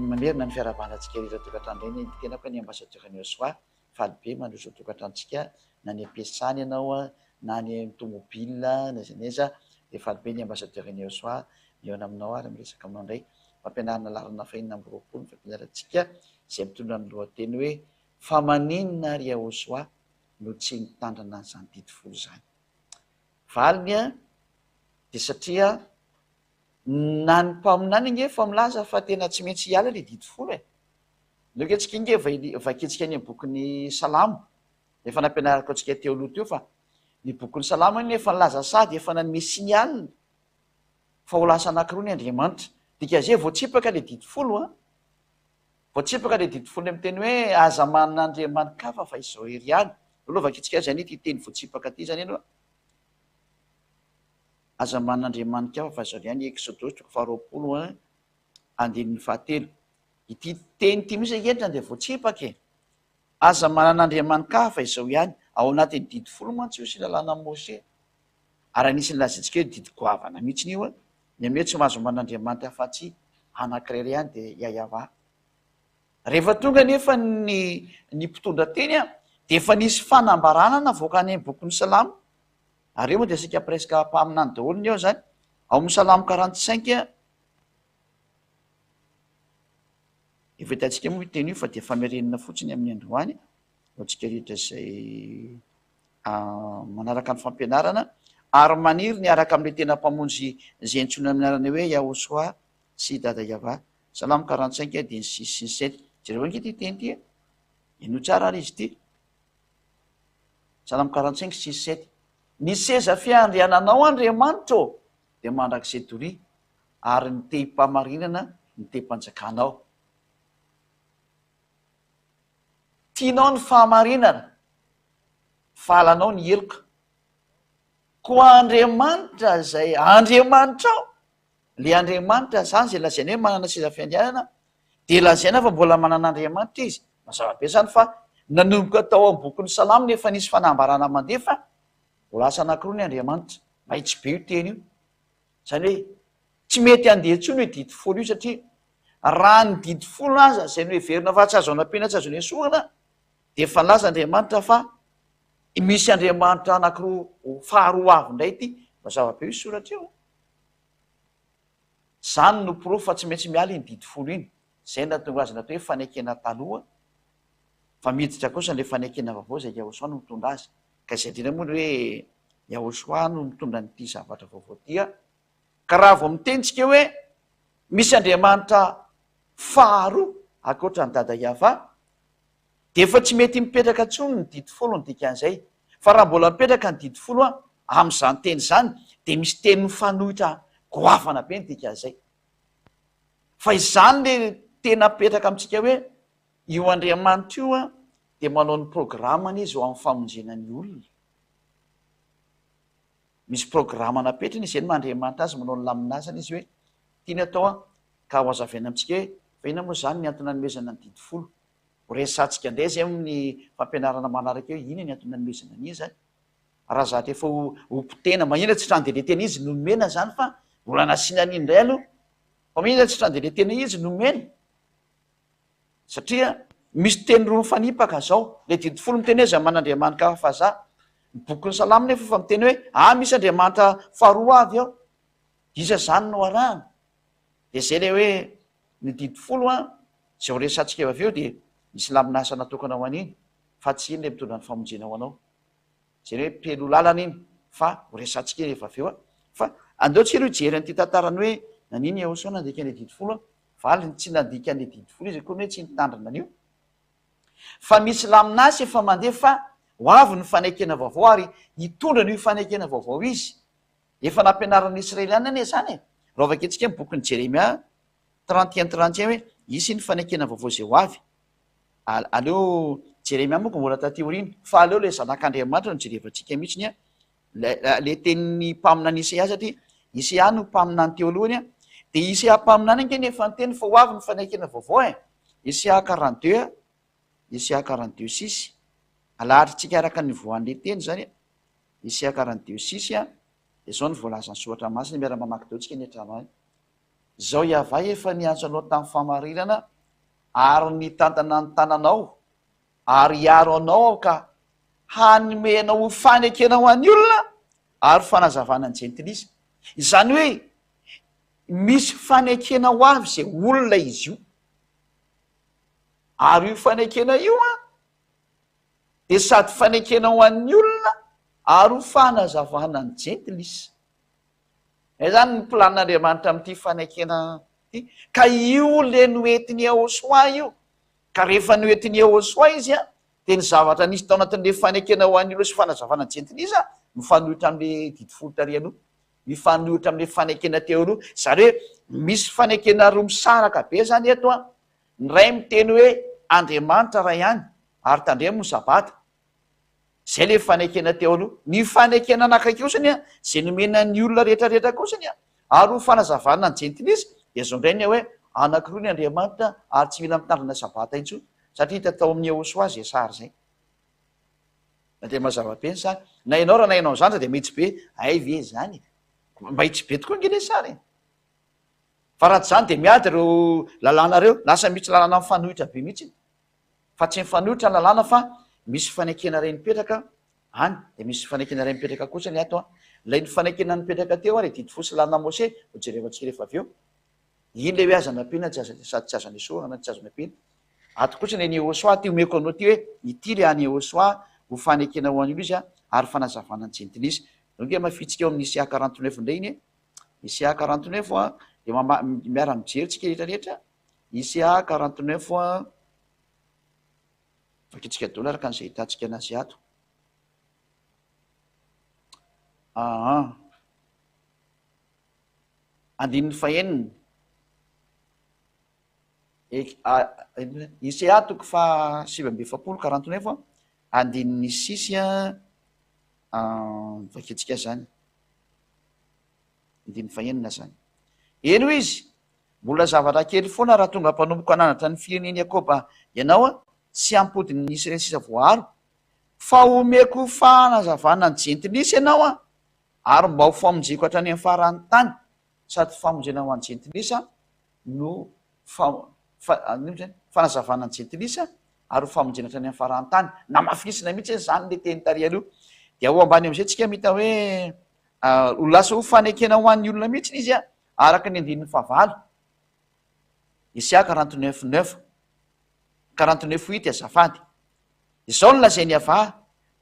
Mamerina ny fiarahabana antsika rehetra tokantrano indray ny tenako ny ambassadeur ny Osoa. Faly be mandroso ny tokantranontsika na any am-piasana ianao na any amin'ny tomobile na aiza na aiza dia faly be ny ambassadeur ny Osoa mihaona aminao ary miresaka aminao indray. Fampianarana laharana fahenina amby roapolo ny fampianarantsika izay mitondra ny lohateny hoe fa maninona ary Yahosoa no tsy nitandrina an'izany didy folo izany. Valiny dia satria Na ny mpaminany ange efa milaza fa tena tsy maintsy hiala ilay didy folo e! Aleo ange tsika ange vakintsika any amin'ny bokin'ny Salamo, efa nampianariko antsika teo aloha teo fa ny bokin'ny Salamo anie efa nilaza sady efa nanome signal fa ho lasa anankiroa ny Andriamanitra. Dikan'izay voatsipaka ilay didy folo an! Voatsipaka ilay didy folo miteny hoe aza manana andriamani-kafa fa izao irery ihany. Aleo aloha vakintsika izany ity teny voatsipaka ity izany aloha. Aza manana andriamani-kafa fa izao ihany, Eksodosy toko faharoapolo andininy fahatelo. Ity teny ity mihitsy ange dia voatsipaka e! Aza manana andriamani-kafa fa izao ihany. Ao anatin'ny didy folo mantsy io sy lalànan'i Mose. Ary anisan'ny lazaintsika hoe didy goavana mihitsy io, ny amin'ny hoe tsy mahazo manana andriamanitra afa-tsy anankiray ihany dia Yahweh. Rehefa tonga anefa ny ny mpitondra teny dia efa nisy fanambarana navoaka any amin'ny bokin'ny Salamo. Ary eo moa dia saika presque mpaminany daholo ny eo zany. Ao amin'ny Salamo 45, efa hitantsika moa io teny io fa dia famerenana fotsiny amin'ny androany ho antsika rehetra izay manaraka ny fampianarana ary maniry ny hiaraka amin'ilay tena Mpamonjy izay antsoina amin'ny anarana hoe Yahoshua sy Dada Yavah. Salamo 45 dia ny six sy ny sept. Jereo ange ity teny ity e. Henoy tsara ary izy ity. Salamo 45 six sept. Ny seza fiandriananao Andriamanitra ô dia mandrakizay doria, ary ny tehim-pahamarinana ny tehim-panjakanao. Tianao ny fahamarinana, fa halanao ny heloka. Koa Andriamanitra izay Andriamanitrao, le Andriamanitra zany izay lazaina hoe manana seza fiandrianana, dia lazaina fa mbola manana Andriamanitra izy. Mazava be zany fa nanomboka tao amin'ny bokin'ny Salamo no efa nisy fanambarana mandeha fa ho lasa anankiroa ny Andriamanitra. Mahitsy be io teny io. Izany hoe tsy mety handeha intsony io didy folo io satria raha ny didy folo aza izay noheverina fa tsy azo anampiana tsy azo nesorina dia efa nilaza Andriamanitra fa misy Andriamanitra anankiroa faharoa avy indray ity. Mazava be io soratra io. Izany no porofo fa tsy maintsy miala iny didy folo iny. Izay no nahatonga azy natao hoe fanekena taloha fa miditra kosa ilay fanekena vaovao izay Yahoshuah no mitondra azy. Ka izay indrindra moa ny hoe Yahoshuah no mitondra an'ity zavatra vaovao ity an. Ka raha vao miteny tsika hoe misy Andriamanitra faharoa ankoatra an'i Dada Yavah dia efa tsy mety mipetraka intsony ny didy folo ny dikan'izay. Fa raha mbola mipetraka ny didy folo an, amin'izany teny izany dia misy teny mifanohitra goavana be ny dikan'izay. Fa izany le tena apetraka amintsika hoe io Andriamanitra io an dia manao ny programany izy ho amin'ny famonjena ny olona. Misy programa napetrany izy, izay no maha Andriamanitra azy, manao ny lamin'asany izy hoe tiany atao an, ka ho azavaina amintsika hoe fa inona moa izany ny antony nanomezana ny didy folo. Ho resahantsika indray izay amin'ny fampianarana manaraka eo, inona ny antony nanomezana an'iny izany. Raha zatra efa ho ho potehina, maninona tsy trano de le tena izy no nomena izany fa mbola nasiana an'iny indray aloha. Fa maninona tsy trano de le tena izy no nomena? Satria misy teny roa mifanipaka zao, le didy folo miteny hoe za man'Andriamanitra hafa za, ny bokin'ny salamo nefa efa miteny hoe ah misy Andriamanitra faharoa avy ao, iza zany no arahana? De zay le hoe ny didy folo an, zay ho resahantsika eo avy eo de misy lamin'asa natokana ho an'iny fa tsy iny le mitondra ny famonjena ho anao. Zay le hoe mpialoha lalana iny fa ho resahantsika iny rehefa avy eo an. Fa andeo tsika aloha hijery an'ity tantarany hoe nanino Yahoshuah nandika an'ilay didy folo an. Valiny, tsy nandika an'ilay didy folo izy akory hoe tsy nitandrina an'io. Fa misy lamin'asa efa mandeha fa ho avy ny fanekena vaovao ary hitondra an'io fanekena vaovao izy. Efa nampianarin'ny Israeliana anie izany e! Raha vakintsika ny bokin'i Jeremia 31 31 hoe hisy ny fanekena vaovao izay ho avy. Aleo Jeremia moa ko mbola taty aoriana fa aleo ilay zanak'Andriamanitra no jerevantsika mihitsy an. Le tenin'ny mpaminany Isaia satria Isaia no mpaminany teo alohany an, dia Isaia mpaminany ange no efa niteny fa ho avy ny fanekena vaovao e! Isaia 42 a, Isaia 42 six, alahatrintsika araka ny voan'le teny zany an, Isaia 42 six a, dia zao no voalazan'ny soratra masina, miara-mamaky daholo tsika any an-trano any. Izao Yavah efa niantso anao tamin'ny fahamarinana ary nitantana ny tananao ary hiaro anao Aho ka hanome anao ho fanekena ho an'ny olona ary ho fanazavana ny jentilisa. Izany hoe misy fanekena ho avy izay olona izy io. Ary io fanekena io an, dia sady fanekena ho an'ny olona ary ho fanazavana ny jentilisa. Izay izany ny planin'Andriamanitra amin'ity fanekena ity. Ka io le noentin'i Yahoshuah io. Ka rehefa noentin'i Yahoshuah izy an, dia ny zavatra nisy tao anatin'ilay fanekena ho an'ny olona sy fanazavana ny jentilisa, mifanohitra amin'ilay didy folo tary aloha. Mifanohitra amin'ilay fanekena teo aloha. Izany hoe misy fanekena roa misaraka be izany eto an. Ny iray miteny hoe Andriamanitra iray ihany, ary tandremo ny sabata. Izay ilay fanekena teo aloha. Ny fanekena anakaiky kosany an, izay nomena ny olona rehetra rehetra kosany an, ary ho fanazavana ny jentilisa, dia izao indray ny hoe anankiroa ny Andriamanitra ary tsy mila mitandrina sabata intsony, satria hita tao amin'ny Yehosua izay sary izay. Na dia mazava be ny sary. Na ianao raha nahaino an'izany dia mahitsy be, hay ve izany e? Mahitsy be tokoa ange ilay sary e! Fa raha tsy izany dia miady ireo lalàna ireo, lasa misy lalàna mifanohitra be mihitsy. Fa tsy mifanohitra ny lalàna fa misy fanekena iray mipetraka any, dia misy fanekena iray mipetraka kosa ny ato an. Ilay nifanekena nipetraka teo ary didy fo sy lalàna Mose, ho jerevantsika rehefa avy eo. Iny ilay hoe aza nampiana, tsy aza, sady tsy azo nesorina, tsy azo nampiana. Ato kosa ny an'i Yehosua, ity omeko anao ity hoe, ity ilay an'i Yehosua ho fanekena ho an'olo izy ary fanazavana ny jentilisa. Donc hamafintsika eo amin'ny Isaiah 49 indray iny e. Isaiah 49 an, dia mama-, miara-mijery tsika rehetra rehetra. ICA 49 an, vakintsika daholo araka an'izay ahitantsika anazy ato. Aa. Andininy fahenina. ICA toko faha 49 49 an, andininy six an, vakintsika zany. Andininy fahenina zany. Eny hoy izy, Mbola zavatra kely foana raha tonga mpanompoka hananatra ny firenen'i Jakoba ianao sy hampody ny Israely sisa voaaro, fa homeko fanazavana ny jentilisa ianao ary mba ho famonjeko hatrany amin'ny faran'ny tany, sady famonjena ho an'ny jentilisa no fanazavana ny jentilisa ary ho famonjena hatrany amin'ny faran'ny tany. Namafisina mihitsy izany ilay teny tary aloha. Dia ao ambany amin'izay tsika mahita hoe ho lasa ho fanekena ho an'ny olona mihitsy izy Araka ny andininy fahavalo, Isaia 49 neuf, 49 huit azafady, Izao no lazain'i Yavah,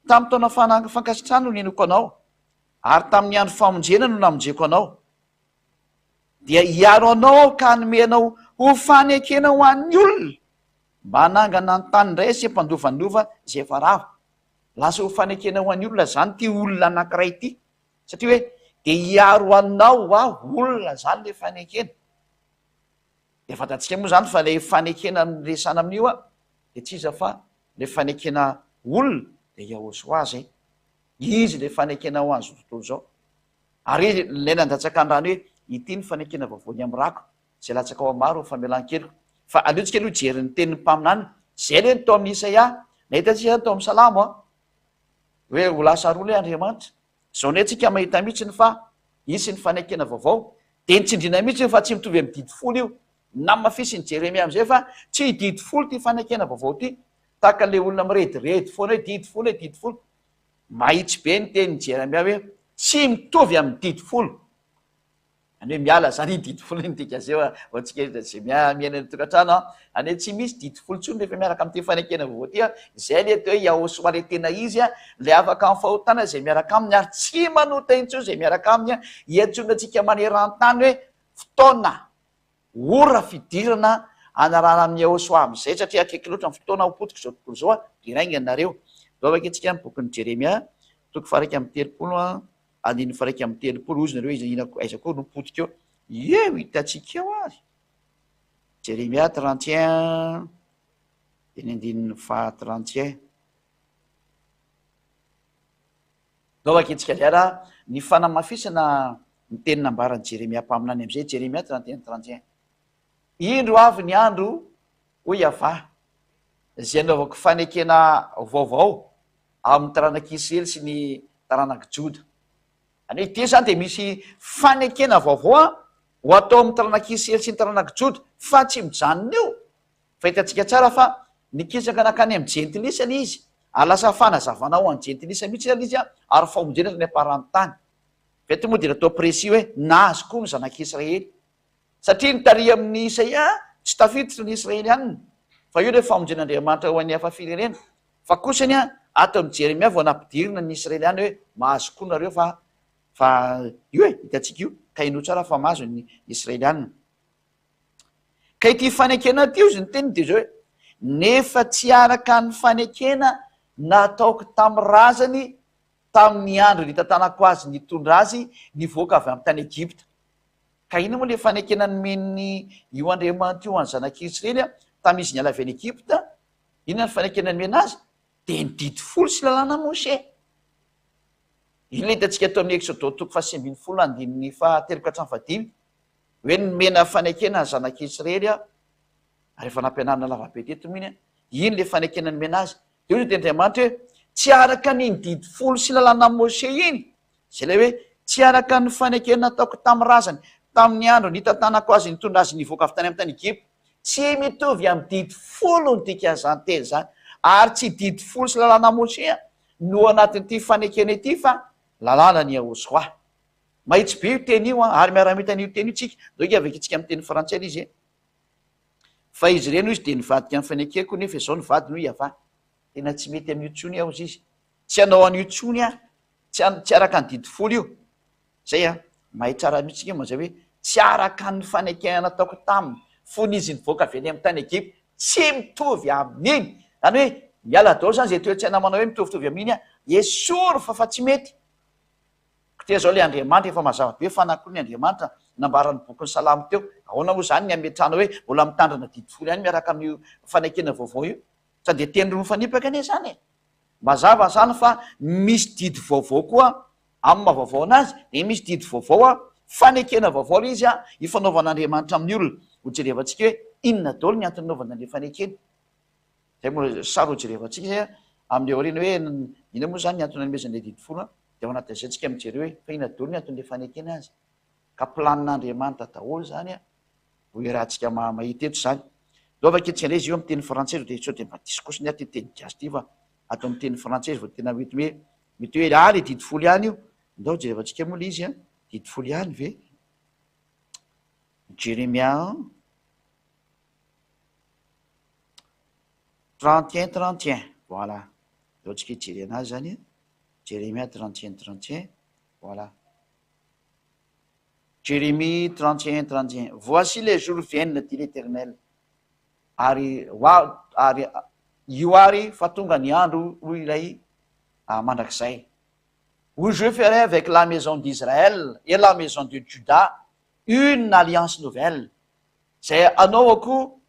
Tamin'ny taona fankasitrahana no ninoako anao, ary tamin'ny andro famonjena no namonjeko anao. Dia hiaro anao Aho ka hanome anao ho fanekena ho an'ny olona, mba hanangana ny tany indray sy hampandovanova izay efa rava. Lasa ho fanekena ho an'ny olona izany ity olona anankiray ity. Satria hoe dia hiaro anao aho olona zany le fanekena. Dia fantatsika moa zany fa le fanekena niresana amin'io a dia tsy iza fa le fanekena olona dia Yahosoa zay. Izy le fanekena ho an'izao tontolo izao. Ary izy ilay nandatsaka ny rano hoe ity ny fanekena vaovao ny amin'ny rako izay latsaka ao amin'ny maro ny famelan-keloka. Fa aleontsika aloha hijery ny tenin'ny mpaminany. Izay aloha ny tao amin'ny Isaia. Nahita antsika zany tao amin'ny Salamo a. Hoe ho lasa roa ilay Andriamanitra. Izao indray tsika mahita mihitsy fa hisy ny fanekena vaovao. Dia nitsindriana mihitsy fa tsy mitovy amin'ny didy folo io. Namafisin'i Jeremia amin'izay fa tsy didy folo ity fanekena vaovao ity. Tahaka ilay olona mirediredy foana hoe didy folo e, didy folo. Mahitsy be ny tenin'i Jeremia hoe tsy mitovy amin'ny didy folo. Any hoe miala zany iny didy folo iny dika zay ho antsika rehetra zay miaina ny tokantrano an. Any hoe tsy misy didy folo intsony rehefa miaraka amin'ity fanekena vaovao ity an. Izay le atao hoe Yahosoa le tena izy an, le afaka amin'ny fahotana izay miaraka aminy ary tsy manota intsony izay miaraka aminy an. Iantsoana antsika maneran-tany hoe fotoana, ora fidirana anarahana amin'i Yahosoa amin'izay satria akaiky loatra ny fotoana ho potika izao tontolo izao an, dirainga nareo. Vavaka antsika ny bokin'i Jeremia toko faha 31 an. Andininy faha 31, hozy nareo iza ina aiza koa no potika eo? Eo hitantsika eo ary. Jeremia 31 dia ny andininy faha 31. Ndao vakintsika indray ary ny fanamafisana ny teny nambaran'i Jeremia mpaminany amin'izay, Jeremia 31 31. Indro avy ny andro, hoy Yavah, izay hanaovako fanekena vaovao amin'ny taranak'i Israely sy ny taranak'i Joda. Izany hoe ity izany dia misy fanekena vaovao an! Ho atao amin'ny taranak'i Israely sy ny taranak'i Joda, fa tsy mijanona eo. Fa hitantsika tsara fa nikisaka nankany amin'ny jentilisa ilay izy, ary lasa fanazavana ho an'ny jentilisa mihitsy ilay izy, ary famonjena tany am-paran'ny tany. Fa eto moa dia natao précis hoe nahazo koa ny zanak'i Israely. Satria ny tary amin'i Isaia tsy tafiditra ny Israelianina, fa io ilay famonjen'Andriamanitra ho an'ny hafa firenena. Fa kosany ato amin'i Jeremia vao nampidirina ny Israeliana hoe mahazo koa nareo fa fa io e, hitantsika io, ka henoy tsara fa mahazo ny Israelianina. Ka ity fanekena ity hozy ny teniny dia izao hoe, nefa tsy araka ny fanekena nataoko tamin'ny razany tamin'ny andro nitantanako azy nitondra azy nivoaka avy amin'ny tany Egypta. Ka inona moa ilay fanekena nomen'ny io Andriamanitra io an'ny zanak'i Israely tamin'izy niala avy any Egypta? Inona ny fanekena nomena azy? Dia ny didy folo sy lalàna Moshe. Iny ilay hitantsika ato amin'ny Eksodo toko faha 19 andininy fahatelo ka hatramin'ny fahadimy hoe nomena fanekena ny zanak'i Israely ary efa nampianarina lavabe teto moa iny. Iny ilay fanekena nomena azy. Dia hoy ny Andriamanitra hoe, Tsy araka an'iny didy folo sy lalànan'i Moshe iny, izay ilay hoe, tsy araka ny fanekena nataoko tamin'ny razany, tamin'ny andro nitantanako azy nitondra azy nivoaka avy tany amin'ny tany Egypta. Tsy mitovy amin'ny didy folo ny dikan'izany teny izany, ary tsy didy folo sy lalànan'i Moshe no anatin'ity fanekena ity fa lalànan'i Yahoshuah. Mahitsy be io teny io, ary miara-mita an'io teny io tsika. Ndao hiavaka antsika amin'ny teny frantsay ilay izy e. Fa izy ireny hoy izy dia nivadika ny fanekeko nefa izao ny vadiny hoy Yavah. Tena tsy mety amin'io intsony aho hozy izy. Tsy hanao an'io intsony aho. Tsy tsy araka ny didy folo io. Zay an. Mahay tsara mihitsy tsika mazay hoe tsy araka ny fanekena nataoko taminy fony izy nivoaka avy any amin'ny tany Egypta. Tsy mitovy amin'iny. Zany hoe miala daholo zany izay toe-tsaina manao hoe mitovitovy amin'iny an. Esory fa fa tsy mety. Koa zao le Andriamanitra efa mazava be fa na koa ny Andriamanitra nambaran'ny bokin'ny Salamo teo. Ahoana moa zany ny hametrahana hoe mbola mitandrina didy folo ihany miaraka amin'io fanekena vaovao io? Sa dia teny roa mifanipaka anie zany e! Mazava zany fa misy didy vaovao koa amin'ny maha vaovao anazy dia misy didy vaovao a, fanekena vaovao ilay izy a, ifanaovan'Andriamanitra amin'ny olona. Ho jerevantsika hoe inona daholo ny antony nanaovana an'ilay fanekena. Zay moa sary ho jerevantsika zay amin'ny aoriana hoe inona moa zany ny antony nanomezana ilay didy folo dia ao anatin'izay tsika mijery hoe fa inona daholo ny anton'ilay fanekena azy. Ka planin'Andriamanitra daholo zany a, ho iarahantsika mahita eto zany. Ndao vakintsika indray izy io amin'ny teny frantsay dia sao dia mba diso kosa ny ahy ity teny gasy ity fa ato amin'ny teny frantsay izy vao tena mety hoe mety hoe ah le didy folo ihany io. Ndao jerevantsika moa ilay izy a, didy folo ihany ve? Jeremia 31 31 voilà ndao tsika hijery anazy zany Jeremia 31 31 voilà Jérémie 31 31 voici les jours viennent dit l'Éternel ary hoa ary io ary fa tonga ny andro hoy ilay mandrakizay où je ferai avec la maison d'Israël et la maison de Juda une alliance nouvelle Izay hanaovako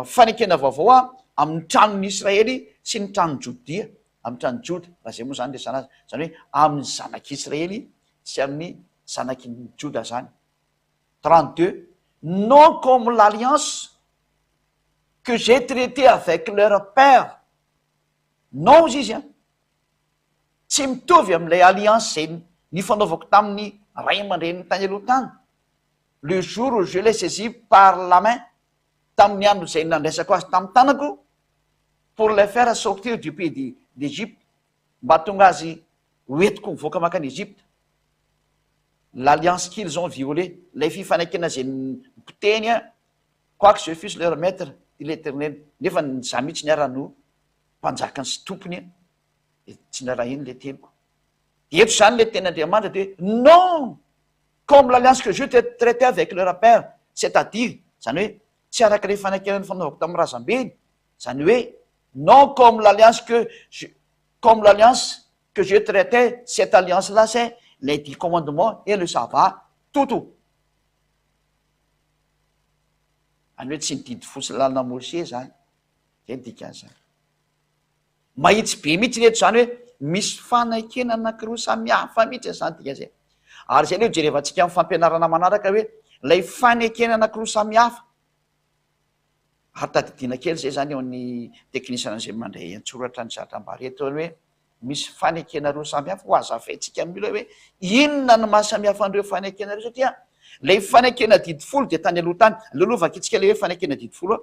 fanekena vaovao amin'ny tranon'i Israely sy ny tranon'i Jodia, amin'ny tranon'i Joda, raha izay moa izany resahana azy, izany hoe amin'ny zanak'i Israely sy amin'ny zanak'i Joda izany. 32, Non comme l'alliance que j'ai traitée avec leur père, non hozy izy an, tsy mitovy amin'ilay alliance izay nifanaovako tamin'ny ray aman-dreniny tany aloha tany, Le jour où je l'ai saisi par la main, tamin'ny andro izay nandraisako azy tamin'ny tanako, pour les faire sortir du pays d'Egypte, mba hahatonga azy ho entiko mivoaka mankany Egypte. L'alliance qu'ils ont violée, ilay fifanekena izay nipotehiny, quoique je fusse leur maître, dit l'Eternel, nefa izaho mihitsy ny ara no mpanjakany sy tompony, dia tsy narahiny ilay teniko. Dia eto izany ilay tenin'Andriamanitra dia hoe, non! Comme l'alliance que je traitais avec leur père, c'est à dire, izany hoe tsy araka ilay fanekena nifanaovako tamin'ny razambeny, izany hoe non comme l'alliance que je, comme l'alliance que je traitais, cette alliance là c'est les dix commandements et le sabbat, toto. Izany hoe tsy ny didy folo sy lalana Moshe izany, izay ny dikan'izany. Mahitsy be mihitsy reto zany hoe misy fanekena anakiroa samihafa mihitsy zany dika zay. Ary zay aloha jerevantsika amin'ny fampianarana manaraka hoe lay fanekena anakiroa samihafa. Ary tadidiana kely zay zany eo amin'ny teknisiana zay mandray an-tsoratra ny zavatra ambara eto hoe misy fanekena roa samihafa ho azavaintsika amin'io lay hoe inona no maha samihafa an'ireo fanekena ireo satria Ilay fanekena didy folo dia tany aloha tany. Aleo aloha vakintsika ilay hoe fanekena didy folo a.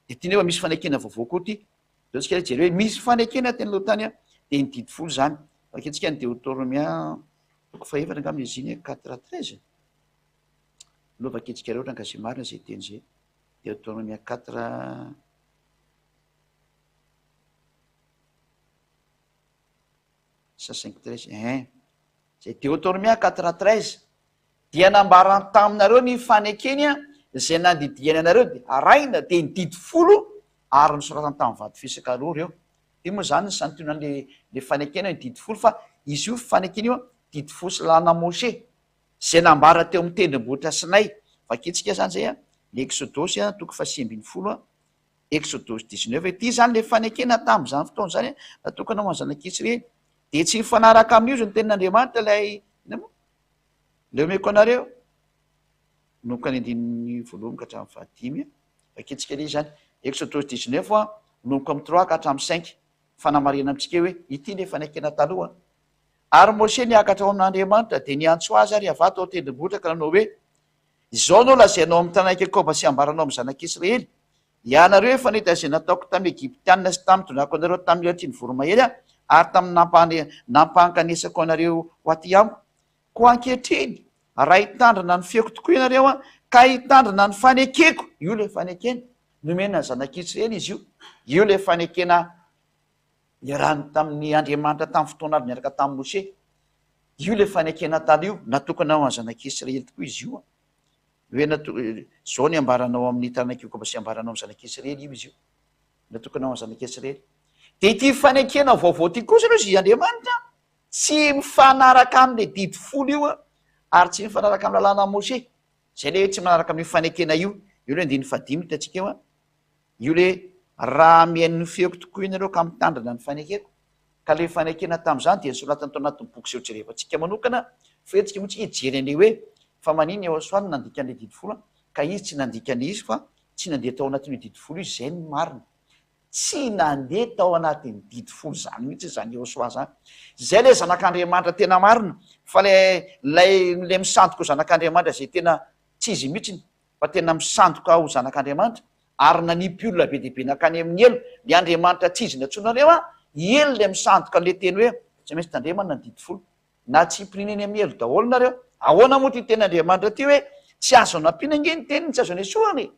Dia tiana hoe misy fanekena vaovao koa ity. Aleo tsika hijery hoe misy fanekena teny aloha tany a, dia ny didy folo izany. Vakintsika ny Deotornomia toko fahefatra angamba izy iny, quatre treize. Aleo vakintsika ireo ohatra ka izay marina izay teny izay. Deotornomia quatre. Sa cinq treize, ein. Izay Deotornomia quatre treize. Dia nambarany taminareo ny fanekeny izay nandidiany anareo dia arahina, dia ny didy folo ary nosoratany tamin'ny vato fisaka roa ireo. Ity moa izany ny santionan'ilay ilay fanekena ny didy folo fa izy io fanekena io didy folo sy lalàna Moshe izay nambara teo amin'ny tendrombohitra Sinay. Vakintsika izany izay ny Eksodosy toko fahasivy 19, Eksodosy 19. Ity izany ilay fanekena tamin'izany fotoana izany natokana ho an'ny zanak'Israely. Dia tsy mifanaraka amin'io izy ny tenin'Andriamanitra ilay inona moa? Ilay omeko anareo. Manomboka ny andininy voalohany ka hatramin'ny fahadimy. Vakintsika ilay izy izany. Exodosy 19 a, manomboka amin'ny trois ka hatramin'ny cinq. Fanamarihana amintsika hoe ity ilay fanekena taloha. Ary Moshe niakatra ao amin'Andriamanitra, dia niantso azy ary Yavah tao an-tendrombohitra ka nanao hoe, Izao no lazainao amin'ny taranak'i Jakoba sy ambaranao amin'ny zanak'Israely, Ianareo efa nahita izay nataoko tamin'ny Egyptiana sy tamin'ny nitondrako anareo tamin'ny elatry ny voromahery aho, ary tamin'ny nampankanesako anareo ho aty amiko. Koa ankehitriny, raha hitandrina ny feoko tokoa ianareo ka hitandrina ny fanekeko, io ilay fanekena nomena ny zanak'Israely izy io, io ilay fanekena niarahany tamin'ny Andriamanitra tamin'ny fotoana avy niaraka tamin'i Moshe, io ilay fanekena taloha io, natokana ho an'ny zanak'Israely tokoa izy io. Hoe nato, izao ny ambaranao amin'ny taranak'i Jakoba sy ambaranao amin'ny zanak'Israely io izy io. Natokana ho an'ny zanak'Israely. Dia ity fanekena vaovao ity kosa aloha izy Andriamanitra tsy mifanaraka amin'ilay didy folo io ary tsy mifanaraka amin'ny lalàna Moshe. Izay ilay hoe tsy manaraka amin'io fanekena io. Io ilay andininy fahadimy hitantsika eo. Io le raha mihaino ny feoko tokoa ianareo ka mitandrina ny fanekeko. Ka le fanekena tamin'izany dia nosoratana tao anatin'ny boky izay hojerevantsika manokana fa etsika moa tsika hijery an'le hoe fa maninona Yehosua no nandika an'le didy folo ka izy tsy nandika an'le izy fa tsy nandeha tao anatin'io didy folo io izy izay no marina. Tsy nandeha tao anatin'ny didy folo izany mihitsy izany Yehosua izany. Izay le zanak'Andriamanitra tena marina fa le lay le misandoka ho zanak'Andriamanitra izay tena tsy izy mihitsiny fa tena misandoka ho zanak'Andriamanitra ary nanipy olona be dia be nankany amin'ny helo, le Andriamanitra tsy izy nantsoinareo an, i Ely le misandoka an'le teny hoe tsy maintsy tandremana ny didy folo, na tsy himpirina eny amin'ny helo daholo nareo, ahoana moa ity teny Andriamanitra ity hoe tsy azo anampiana ange ny teniny, tsy azo anesorana e!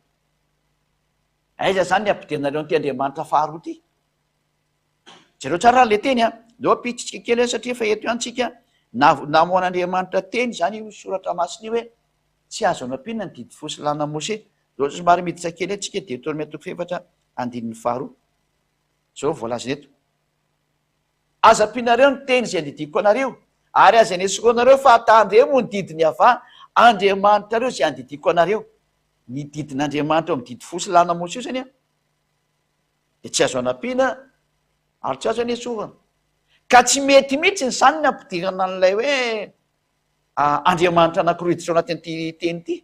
Aiza zany ny ampidiranareo an'ity Andriamanitra faharoa ity? Jereo tsara ary le teny an, ndao ampiditsika kely satria efa eto ihany tsika, namoan'Andriamanitra teny zany io soratra masina io hoe Tsy azo anampiana ny didy fo sy lalàna Mose. Zao somary miditra kely eto tsika Deoteronomia toko fahefatra andininy faharoa. Zao voalazany eto. Aza ampianareo ny teny izay andidiako anareo, ary aza anesoronareo fa tandremo ny didin'i Yavah Andriamanitrareo izay andidiako anareo. Ny didin'Andriamanitra eo amin'ny didy fo sy lalàna Mose io zany an, dia tsy azo anampiana ary tsy azo anesorana. Ka tsy mety mihitsy izany ny ampidirana an'ilay hoe Andriamanitra anankiroa hiditra ao anatin'ity teny ity.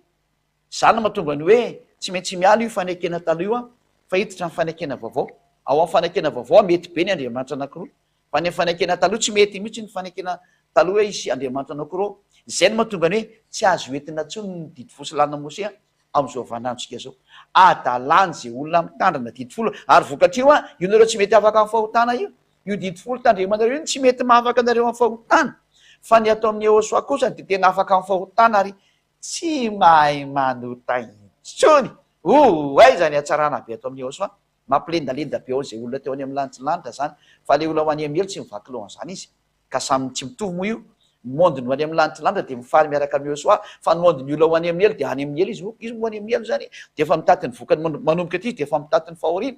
Izany no mahatonga ny hoe tsy maintsy miala io fanekena taloha io fa hiditra amin'ny fanekena vaovao. Ao amin'ny fanekena vaovao mety be ny Andriamanitra anankiroa. Fa ny fanekena taloha tsy mety mihitsy ny fanekena taloha hoe hisy Andriamanitra anankiroa ao. Izay no mahatonga ny hoe tsy azo entina intsony ny didy folo sy lalàna Mosea amin'izao vaninandrontsika izao. Adalàna izay olona mitandrina didy folo ary vokatr'io io nareo tsy mety afaka amin'ny fahotana io. Io didy folo tandremanareo io no tsy mety mahafaka anareo amin'ny fahotana. Fa ny ato amin'ny Yehosua kosa dia tena afaka amin'ny fahotana ary tsy mahay manota intsony. Oh, aiza ny hatsarana be ato amin'ny Yehosua? Mampilendalenda be ao izay olona teo any amin'ny lanitra lanitra izany. Fa ilay olona ho any amin'ny helo tsy mivaky loha an'izany izy. Ka samy tsy mitovy moa io. Ny monde ny ho any amin'ny lanitra lanitra dia mifaly miaraka amin'i Yehosua, fa ny monde ny olona ho any amin'ny helo dia any amin'ny helo izy. Izy moa any amin'ny helo izany dia efa mitaty ny vokany manomboka aty izy dia efa mitaty ny fahoriana.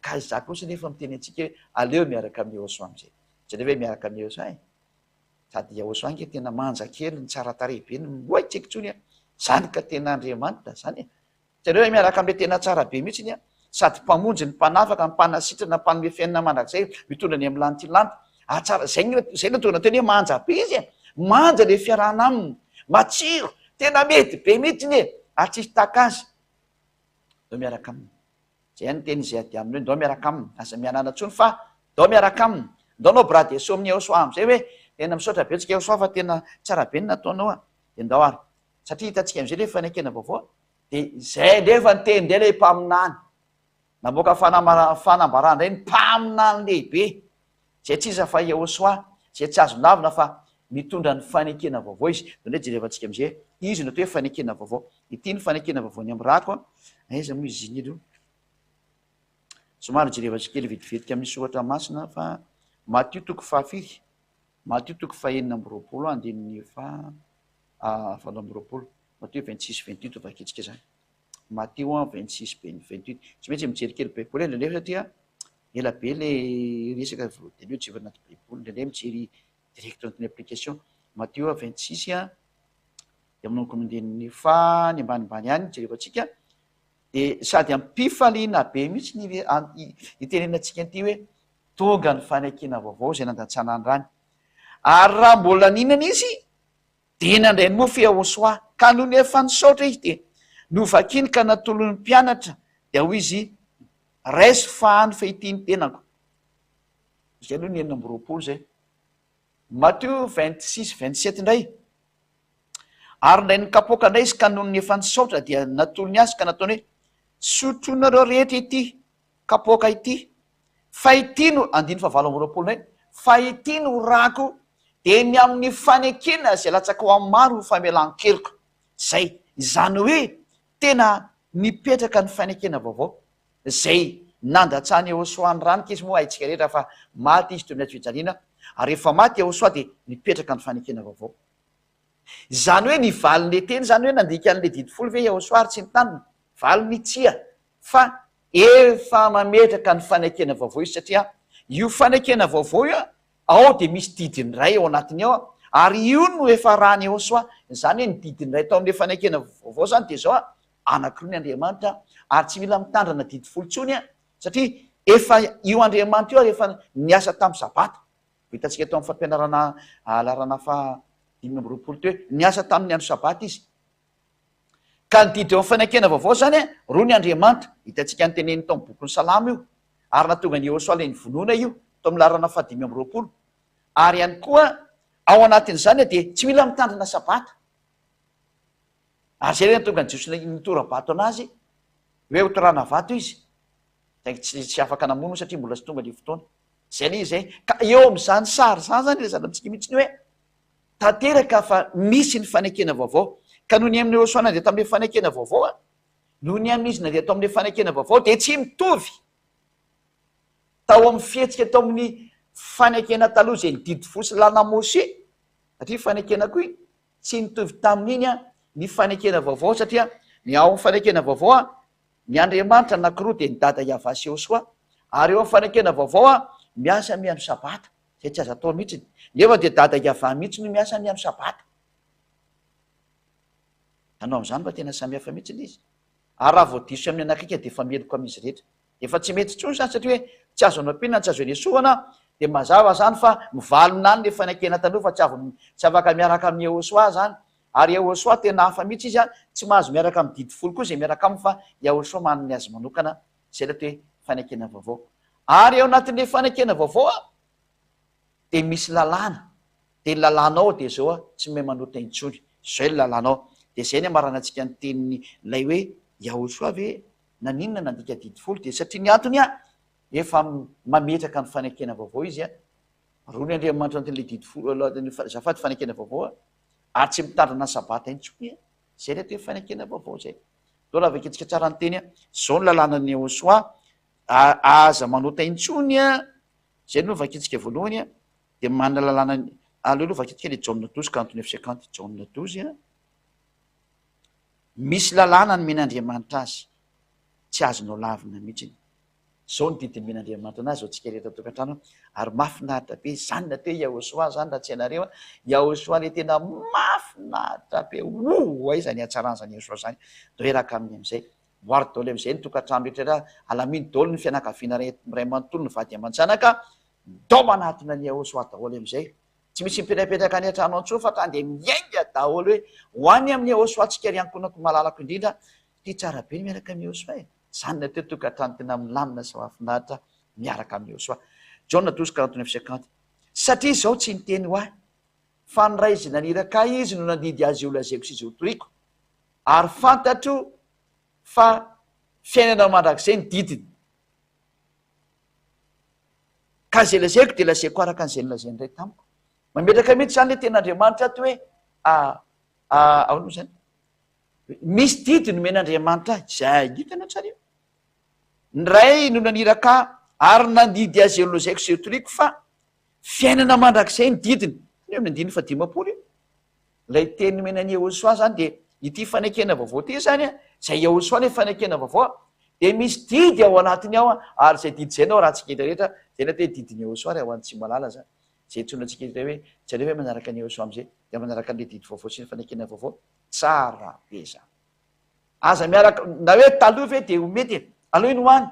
Ka izaho kosa nefa miteny antsika hoe aleo miaraka amin'i Yehosua amin'izay. Jereo hoe miaraka amin'i Yehosua e. Sady Yehosua ange tena manja kely, ny tsara tarehy be, ny oay tsy haiko intsony a. Zany ka tena Andriamanitra zany e. Jereo hoe miaraka amin'ilay tena tsara be mihitsiny a. Sady mpamonjy, ny mpanafaka, ny mpanasitrana, mpanome fiainana mandrakizay, mitondra ny amin'ny lanitra lanitra. Ah tsara, zay no zay no tonga teny hoe manja be izy e. Manja ilay fiarahana aminy. Matsiro, tena mety be mihitsiny e. Ary tsisy tahaka azy. Ndao miaraka aminy. Zay ihany ny teny izay ady aminy hoe ndao miaraka aminy, aza mianana intsony fa ndao miaraka aminy. Ndao anao bras de saut amin'i Yehosua amizay hoe tena misaotra betsaka Yehosua fa tena tsara be ny nataonao a. Dia ndao ary. Satria hitantsika amin'izay ilay fanekena vaovao, dia izay indray efa niteny indray ilay mpaminany. Namoaka fanambarana indray ny mpaminany lehibe, izay tsy iza fa Yehosua, izay tsy azo lavina fa mitondra ny fanekena vaovao izy. Dia indray jerevantsika amin'izay, izy no atao hoe fanekena vaovao. Ity ny fanekena vaovao ny amin'ny rako, aiza moa izy iny aloha? Somary jerevantsika kely vetivetika amin'ny soratra masina fa Matio toko fahafiry? Matio toko fahenina amby roapolo andininy faha 28. Matio 26 28 vakitsika izany. Matio 26 28. Tsy maintsy mijery kely baiboly indraindray satria ela be le resaka vao dia aleo jereo anaty baiboly. Indraindray mijery direct anatin'ny application. Matio 26 dia manomboka amin'ny andininy faha ny ambanimbany any jerevantsika. Dia sady am-pifaliana be mihitsy ny itenenantsika an'ity hoe tonga ny fanekena vaovao izay nandatsana ny rany. Ary raha mbola nihinana izy, dia nandray ny mofo Yehosua, ka nony efa nisaotra izy, dia novakiny ka natolony ny mpianatra, dia hoy izy, Raiso fahano fa ity ny tenako. Izay aloha ny 26 izay. Matio 26, 27 indray. Ary indray ny kapoaka indray izy ka nony efa nisaotra dia natolony azy ka nataony hoe, Sotroinareo rehetra ity kapoaka ity, fa ity no, andininy fahavalo amby roapolo indray, fa ity no rako, dia ny amin'ny fanekena izay latsaka ho amin'ny maro ho famelan-keloka. Izay, izany hoe tena nipetraka ny fanekena vaovao, izay nandatsahan'i Yehosua ny rany, k'izy moa haintsika rehetra fa maty izy teo amin'ny hazo fijaliana, ary rehefa maty Yehosua dia nipetraka ny fanekena vaovao. Izany hoe ny valin'ilay teny izany hoe nandika an'ilay didy folo ve Yehosua ary tsy nitandrina? Valiny tsia, fa efa mametraka ny fanekena vaovao izy satria io fanekena vaovao io ao dia misy didiny iray ao anatiny ao ary io no efa ràn'i Yehosua. Izany hoe ny didiny iray tao amin'ilay fanekena vaovao izany dia izao, anankiroa ny Andriamanitra ary tsy mila mitandrina didy folo intsony satria efa io Andriamanitra io ary efa niasa tamin'ny sabata. Hitantsika tao amin'ny fampianarana laharana faha 25 teo hoe niasa tamin'ny andro sabata izy. Ka ny didy eo amin'ny fanekena vaovao izany, roa ny Andriamanitra. Hitantsika ny teneniny tao amin'ny bokin'ny Salamo io. Ary nahatonga an'i Yehosua ilay nivonoana io, tao amin'ny laharana faha 25. Ary ihany koa, ao anatin'izany dia tsy mila mitandrina sabata. Ary izay ilay nahatonga ny Jiosy nitora-bato an'azy, hoe hotorahana vato izy. Saingy tsy tsy afaka namono satria mbola tsy tonga ilay fotoana. Izay ilay izy e. Ka eo amin'izany sary izany izany ilazana amintsika mihitsy ny hoe tanteraka fa misy ny fanekena vaovao. Ka noho ny amin'i Yehosua nandeha tamin'ilay fanekena vaovao, noho ny amin'izy nandeha tao amin'ilay fanekena vaovao dia tsy mitovy tao amin'ny fihetsika tao amin'ny fanekena taloha izay ny didy fo sy lalàna Moshe, satria fanekena koa iny, tsy nitovy tamin'iny ny fanekena vaovao satria ny ao amin'ny fanekena vaovao Ny Andriamanitra anankiroa dia ny Dada Yavah sy Yehosua, ary eo amin'ny fanekena vaovao aho miasa mihaino Sabata, izay tsy azo atao mihitsiny, nefa dia Dada Yavah mihitsy no miasa mihaino Sabata. Hanao amin'izany fa tena samihafa mihitsy ilay izy. Ary raha vao diso amin'ny anakika dia efa meloka amin'izy rehetra. Efa tsy mety intsony izany satria hoe tsy azo anampiana, tsy azo anesorana, dia mazava izany fa mivalona any ilay fanekena taloha fa tsy avy tsy afaka miaraka amin'i Yehosua izany. Ary Yahoshuah tena hafa mihitsy izy an, tsy mahazo miaraka amin'ny didy folo koa izay miaraka aminy fa Yahoshuah manana ny azy manokana, izay ilay atao hoe fanekena vaovao. Ary ao anatin'ilay fanekena vaovao an, dia misy lalàna, dia ny lalàna ao dia izao an, tsy mahay manota intsony, izay ny lalàna ao. Dia izay ny amaranantsika ny tenin'ilay hoe Yahoshuah ve naninona nandika didy folo, dia satria ny antony an, efa mametraka ny fanekena vaovao izy an, roa ny Andriamanitra anatin'ilay didy folo, azafady fanekena vaovao an, Ary tsy mitandrina ny sabata intsony e! Zay ilay atao hoe fanekena vaovao zay. Ndao raha vakintsika tsara ny teny a, zao ny lalànan'i Yehosua, aza manota intsony a, zay aloha no vakintsika voalohany a, dia manana lalàna, aleo aloha vakintsika le Jaona douze 49 50, Jaona douze a, misy lalàna nomen'Andriamanitra azy, tsy azonao lavina mihitsiny. Zao ny didy nomen'Andriamanitra anazy ho antsika rehetra an-tokantrano ary mafinaritra be zany natao hoe Yahoshuah zany raha tsy hainareo a, Yahoshuah le tena mafinaritra be ouh aiza ny hatsaran'izany Yahoshuah zany, ndao hiaraka aminy amizay, voary daholo amizay ny tokantrano rehetra rehetra, alamino daholo ny fianakaviana ray manontolo ny vady aman-janaka, ndao manatona an'i Yahoshuah daholo amizay, tsy misy mipetrapetraka any an-trano intsony fa tonga dia miainga daholo hoe ho any amin'i Yahoshuah tsika ry ankohonako malalako indrindra, ty tsara be ny miaraka amin'i Yahoshuah e. Izany ny atao hoe tokantrano tena milamina sy mahafinaritra miaraka amin'i Yehosua. Jaona douze 49 50. Satria izao tsy niteny ho ahy, fa ny Ray izay naniraka ahy Izy no nandidy ahy izay holazaiko sy izay hotoriko. Ary fantatro fa fiainana mandrakizay ny didiny. Ka izay lazaiko dia lazaiko araka an'izay nolazain'ny Ray tamiko. Mametraka mihitsy izany ilay tenin'Andriamanitra ato hoe, ahoana moa izany? Misy didy nomen'Andriamanitra ahy. Izay hitanao tsara io. Ny Ray no naniraka ahy ary nandidy azy eo nolazaiko sy hotoriko fa fiainana mandrakizay ny didiny. Io amin'ny andininy faha-50 io. Ilay teny nomena an'i Yehosua izany dia ity fanekena vaovao ity izany an, izay Yehosua ilay fanekena vaovao dia misy didy ao anatiny ao ary izay didy izay no arahantsika rehetra rehetra, izay no atao hoe didin'i Yehosua raha ho an'ny tsy mahalala izany. Izay antsoina antsika rehetra hoe tsy aleo ve manaraka an'i Yehosua amin'izay dia manaraka an'ilay didy vaovao sy ny fanekena vaovao. Tsara be izany. Aza miaraka, na hoe taloha ve dia ho mety e, aleo iny ho any.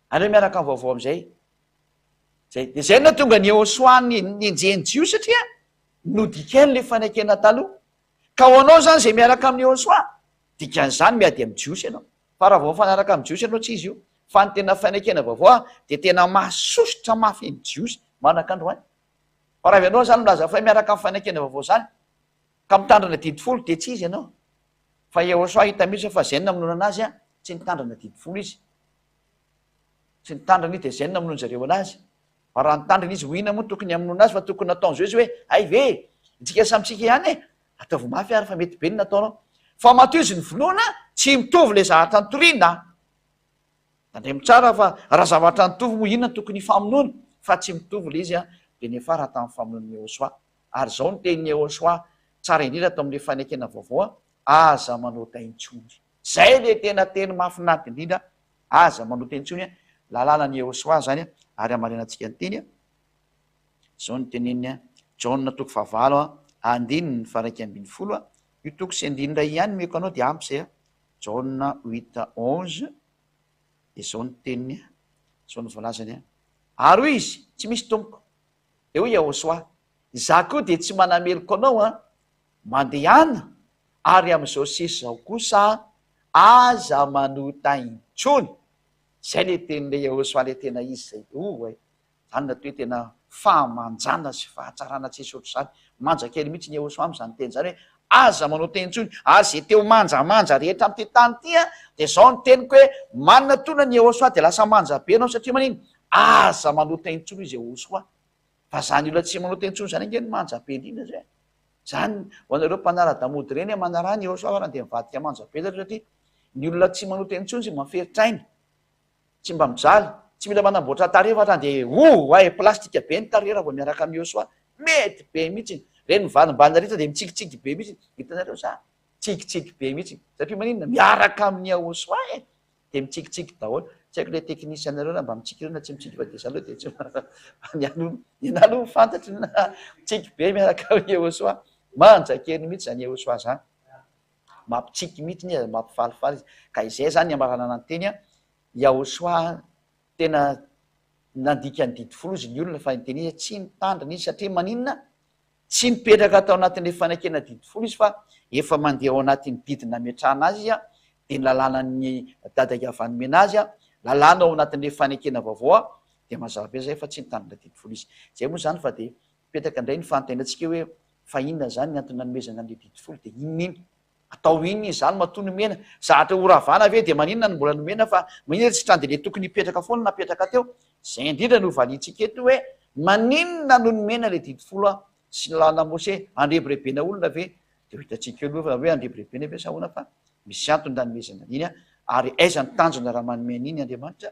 Aleo miaraka amin'ny vaovao amin'izay. Zay. Dia zay no nahatonga an'i Yehosua nenjehin'ny Jiosy satria nodikainy ilay fanekena taloha. Ka ho anao izany izay miaraka amin'i Yehosua, dikan'izany miady amin'ny Jiosy ianao. Fa raha vao mifanaraka amin'ny Jiosy ianao tsy izy io. Fa ny tena fanekena vaovao dia tena mahasosotra mafy ny Jiosy manaka androany. Fa raha avy ianao izany milaza fa hoe miaraka amin'ny fanekena vaovao izany, ka mitandrina didy folo dia tsy izy ianao. Fa Yehosua hita mihitsy fa izay no namonoana anazy, tsy nitandrina didy folo izy. Tsy nitandrina izy dia izay no namonoan zareo anazy. Fa raha nitandrina izy ho inona moa tokony hamonoana azy fa tokony nataon'izao izy hoe hay ve e! Itsika samy tsika ihany e! Ataovy mafy ary fa mety be ny nataonao. Fa matoa izy novonoina tsy mitovy ilay zavatra nitoriana. Tandremo tsara fa raha zavatra nitovy moa inona no tokony hifamonoana fa tsy mitovy ilay izy an! Dia niafara tamin'ny famonoan'i Yehosua. Ary izao no tenin'i Yehosua tsara indrindra ato amin'ilay fanekena vaovao an! Aza manota intsony. Zay le tena teny mahafinaritra indrindra, aza manota intsony a, lalàna ny Yehosua zany a, ary hamarinantsika ny teny a, zao no teneniny a, Jaona toko fahavalo a, andininy faha-11 a, io toko sy andininy iray ihany omeko anao dia ampy zay a, Jaona huit onze, dia zao no teniny a, zao no voalazany a, ary hoy izy, tsy misy tompoko, dia hoy Yehosua, izaho koa dia tsy manameloka anao a, Mandehana ary amin'izao sisa izao kosa aza manota intsony. Izay ilay tenin'ilay Yehosua ilay tena izy izay. Oay! Izany no atao hoe tena fahamanjana sy fahatsarana tsisy ohatr'izany. Manja kely mihitsy ny Yehosua amin'izany teny izany hoe aza manota intsony. Ary izay te ho manjamanja rehetra amin'ity tany ity dia izao no teniko hoe manatona ny Yehosua dia lasa manja be ianao satria manino? Aza manota intsony izy Yehosua. Fa zany olona tsy manota intsony zany ange no manja be indrindra zay. Zany ho anareo mpanara-damody ireny manaraha ny Yehosua fa raha dia mivadika manja be zareo satria ny olona tsy manota intsony tsy mba miferitraina, tsy mba mijaly, tsy mila manamboatra tarehy fa raha dia oh ay plastika be ny tarehy raha vao miaraka amin'i Yehosua. Mety be mihitsy. Ireny mivalimbana rehetra dia mitsikitsiky be mihitsy. Hitanareo sa? Tsikitsiky be mihitsy. Satria maninona? Miaraka amin'i Yehosua e. Dia mitsikitsiky daholo. Tsy haiko ilay technicien-nareo na mba mitsiky ireo na tsy mitsiky fa dia za aloha dia tsy ny aloha ny anahy aloha fantatro na mitsiky be miaraka amin'i Yehosua. Manja kely mihitsy izany Yehosua izany. Mampitsiky mihitsy izy, mampifalifaly izy. Ka izay izany ny amaranana ny teny an, Yahosua tena nandika ny didy folo izy ny olona fa ny teny izy tsy nitandrina izy satria maninona? Tsy nipetraka tao anatin'ilay fanekena didy folo izy fa efa mandeha ao anatin'ny didy nametrahana azy izy dia ny lalànan'ny dada Yavah nomena azy, lalàna ao anatin'ilay fanekena vaovao dia mazava be izay fa tsy nitandrina didy folo izy. Izay moa izany fa dia mipetraka indray ny fanontaniantsika hoe fa inona izany ny antony nanomezana an'ilay didy folo dia inona iny? Atao inona izany matoa nomena? Zahatra ho ravana ve dia maninona no mbola nomena fa maninona tsy trano dia le tokony hipetraka foana napetraka teo? Zay indrindra no valiantsika eto hoe maninona no nomena le didy folo sy ny lalana Mose? Andrebirebena olona ve? Dia ho hitantsika eo aloha hoe andrebirebena ve sa ahoana fa misy antony nanomezana an'iny ary aiza ny tanjona raha manome an'iny Andriamanitra?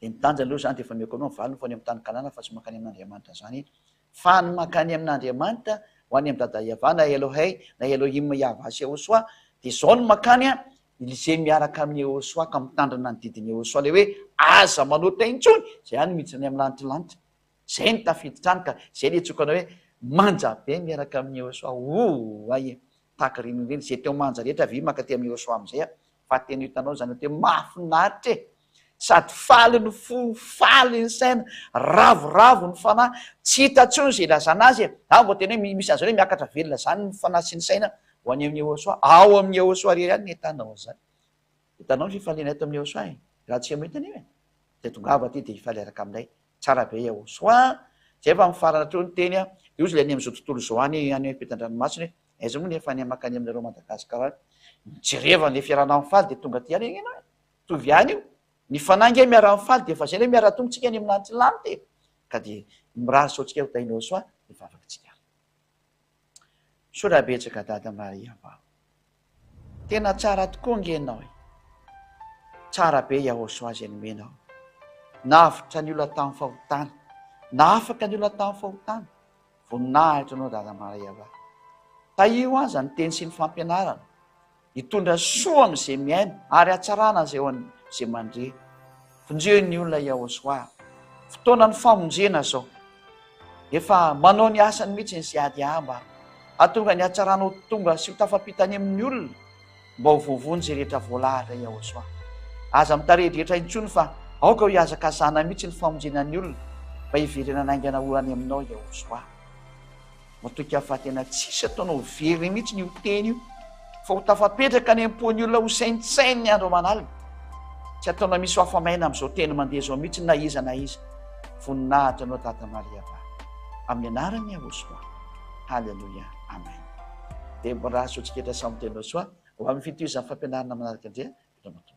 Dia ny tanjona aloha izany dia efa omeko anao ny valiny fa any amin'ny tany Kanana fa tsy mankany amin'Andriamanitra izany fa ny mankany amin'Andriamanitra ho any amin'i Dada Yavah na Elohey na Elohim Yavah sy Yehosua dia izao no mankany an, izay miaraka amin'i Yehosua ka mitandrina ny didin'i Yehosua ilay hoe aza manota intsony, izay ihany no miditra any amin'ny lanitra lanitra, izay no tafiditra any ka izay ilay antsoiko anao hoe manja be miaraka amin'i Yehosua, ouay e, tahaka ireny ireny, izay teo manja rehetra avia mankaty amin'i Yehosua amin'izay an. Fa tena hitanao izany hoe mahafinaritra e! Sady faly ny fo, faly ny saina, ravoravo ny fanahy, tsy hita intsony izay ilazana azy e! Any vao tena hoe misy an'izany hoe miakatra velona izany ny fanahy sy ny saina ho any amin'i Yehosua. Ao amin'i Yehosua irery ihany no ahitanao an'izany. Hitanao ny fifaliana eto amin'i Yehosua e! Raha tsy mahita an'io e! Dia tongava aty dia hifaly hiaraka aminay. Tsara be Yehosua a! Zay fa mifarana hatreo ny teny a! Dia hozy ilay any amin'izao tontolo izao any, any ampitan-dranomasina hoe, aiza moa nefa any mankany aminareo Madagascar any. Mijereva an'ilay fiarahana mifaly dia tonga aty ihany ianao e. Mitovy ihany io. Ny fanahy ange miara-mifaly dia efa izay ilay miara-tonga tsika any amin'ny lanitra lanitra e. Ka dia mirary soa antsika ho tahinao soa ny vavaka tsika. Misaotra betsaka Dada Maria va. Tena tsara tokoa ange ianao e. Tsara be Yahosoa izay nomenao. Navotra ny olona tamin'ny fahotana. Nahafaka ny olona tamin'ny fahotana. Voninahitra anao Dada Maria va. Tahio aza ny teny sy ny fampianarana. Hitondra soa amin'izay mihaino ary hatsarana izay ho an'izay mandre. Vonjeo ny olona Yahoshuah. Fotoanan'ny famonjena izao. Efa manao ny asany mihitsy ny CADA mba hahatonga ny hatsarana ho tonga sy ho tafapita any amin'ny olona mba ho voavonjy izay rehetra voalahatra Yahoshuah. Aza mitarehidrehitra intsony fa aoka ho hihazakazahana mihitsy ny famonjena ny olona mba hiverenana haingana ho any aminao Yahoshuah. Matoky aho fa tena tsisy ataonao very mihitsy io teny io fa ho tafapetraka any am-pon'ny olona ho saintsaininy andro aman'alina. Tsy ataonao misy ho afa-maina amin'izao teny mandeha izao mihitsy na iza na iza. Voninahitra anao Dada Maria va. Amin'ny anaran'i Yahoshuah. Haleloia. Amen. Dia mirary soa antsika rehetra samy teny soa ho amin'ny fitohizan'ny fampianarana manaraka indray. Veloma tompoko.